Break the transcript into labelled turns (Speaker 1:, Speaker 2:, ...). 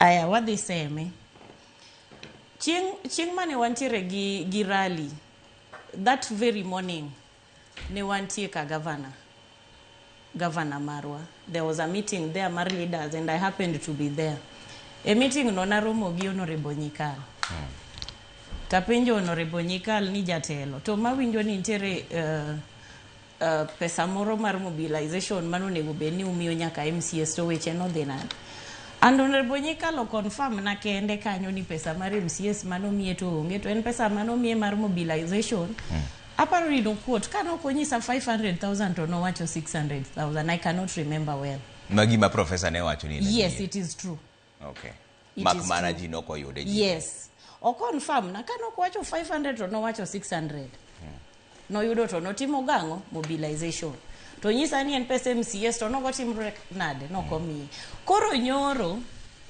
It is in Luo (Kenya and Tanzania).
Speaker 1: Aya, wadhi seme. Chieng' mane wantiere gi rally, that very morning, ne wantie ka governor marwa. There was a meeting there mar leaders and I happened to be there. E meeting no naromo gi Honorable Nyikal. Tapenjo Honorable Nyikal ni jatelo, to mawinjo ni nitiere pesa moro mar mobilization manonego bed ni umiyo nyaka MCAs, to weche nodhi nade? And Honorable Nyikal o confirm na kende kanyo ni pesa mar MCAs manomiye to onge, to en pesa manomiye mar mobilization. Aparo ni nokuot ka nok onyisa 500,000 to nowacho 600,000. I cannot remember well.
Speaker 2: Ma gima professor ne wacho ni en
Speaker 1: Yes,
Speaker 2: adier.
Speaker 1: it is true. It
Speaker 2: Mak
Speaker 1: is
Speaker 2: mana
Speaker 1: true.
Speaker 2: ji nokoyude ji.
Speaker 1: Yes. O confirm na ka nok wacho 500 to nowacho 600. Noyudo to notimo gang'o? Mobilization. To nyisa ni en pesa MCAs to nogotimre nade? Nokomiye. Koro nyoro